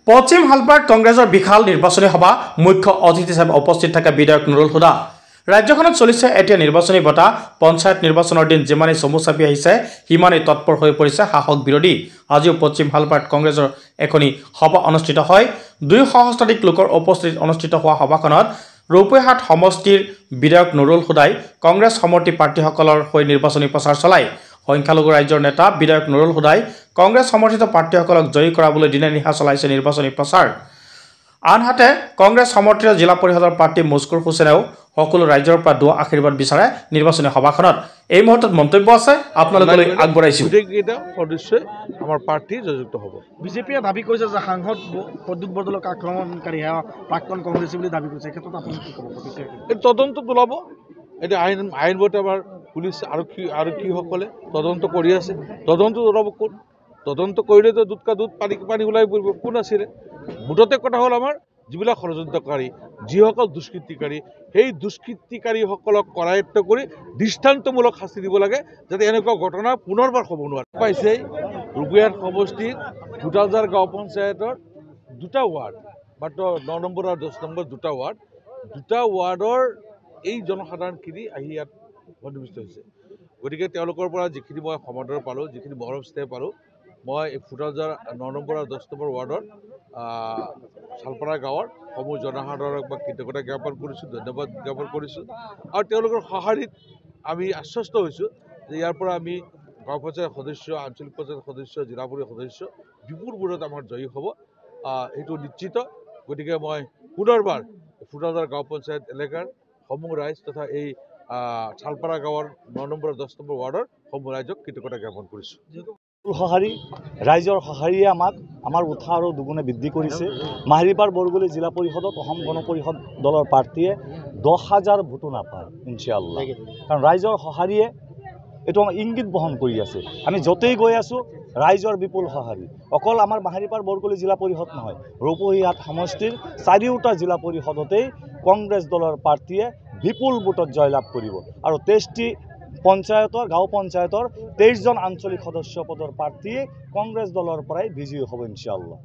পশ্চিম শালপাৰাত কংগ্ৰেছৰ বিশাল নিৰ্বাচনী সভা মুখ্য অতিথি হিচাপে উপস্থিত থাকে বিধায়ক নুৰুল হুদা। ৰাজ্যখনত চলিছে এতিয়া নিৰ্বাচনী বঁটা। পঞ্চায়ত নিৰ্বাচনৰ দিন যিমানেই চমু চাপি আহিছে সিমানেই তৎপৰ হৈ পৰিছে শাসক বিৰোধী। আজিও পশ্চিম শালপাৰাত কংগ্ৰেছৰ এখনি সভা অনুষ্ঠিত হয়। 2 সহস্ৰাধিক লোকৰ উপস্থিতিত অনুষ্ঠিত হোৱা সভাখনত ৰূপহীহাট সমষ্টিৰ বিধায়ক নুৰুল হুদাই কংগ্ৰেছ সমৰ্থী প্ৰাৰ্থীসকলৰ হৈ নিৰ্বাচনী প্ৰচাৰ চলায়। সংখ্যালঘু ৰাজ্যৰ নেতা বিধায়ক নুৰুল হুদাই কংগ্ৰেছ সমৰ্থিত প্ৰাৰ্থীসকলক জয়ী কৰাবলৈ দিনে নিশা চলাইছে নিৰ্বাচনী প্ৰচাৰ। আনহাতে কংগ্ৰেছ সমৰ্থিত জিলা পৰিষদৰ প্ৰাৰ্থী মুস্কুৰ হুছেইনেও সকলো ৰাজ্যৰ পৰা দোৱা আশীৰ্বাদ বিচাৰে নিৰ্বাচনী সভাখনত। এই মুহূৰ্তত মন্তব্য আছে আপোনালোকলৈ আগবঢ়াইছোঁ। গোটেইকেইটা সদস্যই আমাৰ প্ৰাৰ্থী জয়যুক্ত হ'ব। বিজেপিয়ে দাবী কৰিছে যে সাংসদ প্ৰদ্যুৎ বৰদলৈক আক্ৰমণকাৰী প্ৰাক্তন কংগ্ৰেছী বুলি দাবী কৰিছে, এই ক্ষেত্ৰত আপুনি কি ক'ব? এই তদন্তত ওলাব। এতিয়া আইনমতে আমাৰ পুলিচ আৰক্ষীসকলে তদন্ত কৰি আছে। তদন্তত ওলাব কোন? তদন্ত কৰিলেতো দুধ কা দুধ পানী পানী ওলাই পৰিব কোন আছিলে। মুঠতে কথা হ'ল আমাৰ যিবিলাক ষড়যন্ত্ৰকাৰী, যিসকল দুষ্কৃতিকাৰী, সেই দুষ্কৃতিকাৰীসকলক কৰায়ত্ব কৰি দৃষ্টান্তমূলক শাস্তি দিব লাগে, যাতে এনেকুৱা ঘটনা পুনৰবাৰ হ'ব নোৱাৰে। পাইছে ৰূপহীহাট সমষ্টিৰ ভোটাজাৰ গাঁও পঞ্চায়তৰ দুটা ৱাৰ্ড, মাত্ৰ 9 নম্বৰ আৰু 10 নম্বৰ দুটা ৱাৰ্ড, দুটা ৱাৰ্ডৰ এই জনসাধাৰণখিনি আহি ইয়াত সন্নিৱিষ্ট হৈছে। গতিকে তেওঁলোকৰ পৰা যিখিনি মই সমাদৰ পালোঁ, যিখিনি মৰম স্নেহ পালোঁ, মই এই ফুটাজাৰ 9 নম্বৰ আৰু 10 নম্বৰ ৱাৰ্ডৰ শালপাৰা গাঁৱৰ সমূহ জনসাধাৰণক মই কৃতজ্ঞতা জ্ঞাপন কৰিছোঁ, ধন্যবাদ জ্ঞাপন কৰিছোঁ। আৰু তেওঁলোকৰ সঁহাৰিত আমি আশ্বস্ত হৈছোঁ যে ইয়াৰ পৰা আমি গাঁও পঞ্চায়ত সদস্য, আঞ্চলিক পঞ্চায়ত সদস্য, জিলা পৰিষদ সদস্য বিপুল ভোটত আমাৰ জয়ী হ'ব, সেইটো নিশ্চিত। গতিকে মই পুনৰবাৰ ফুটাজাৰ গাঁও পঞ্চায়ত এলেকাৰ সমূহ ৰাইজ তথা এই শালপাৰা গাঁৱৰ 9 নম্বৰ 10 নম্বৰ ৱাৰ্ডৰ সমূহ ৰাইজক কৃতজ্ঞতা জ্ঞাপন কৰিছোঁ। সঁহাৰি ৰাইজৰ সঁহাৰিয়ে আমাক আমাৰ উৎসাহ আৰু দুগুণে বৃদ্ধি কৰিছে। মাহিৰিপাৰ বৰগুলি জিলা পৰিষদত অসম গণ পৰিষদ দলৰ প্ৰাৰ্থীয়ে 10,000 ভোটো নাপায় ইনশাআল্লাহ। কাৰণ ৰাইজৰ সঁহাৰিয়ে এইটো আমাক ইংগিত বহন কৰি আছে। আমি য'তেই গৈ আছোঁ ৰাইজৰ বিপুল সঁহাৰি। অকল আমাৰ মাহিৰিপাৰ বৰগুলি জিলা পৰিষদ নহয়, ৰূপহীহাট সমষ্টিৰ 4টা জিলা পৰিষদতেই কংগ্ৰেছ দলৰ প্ৰাৰ্থীয়ে বিপুল ভোটত জয়লাভ কৰিব। আৰু 23টি পঞ্চায়তৰ গাঁও পঞ্চায়তৰ 23জন আঞ্চলিক সদস্য পদৰ প্ৰাৰ্থীয়ে কংগ্ৰেছ দলৰ পৰাই বিজয়ী হ'ব ইনশাআল্লাহ।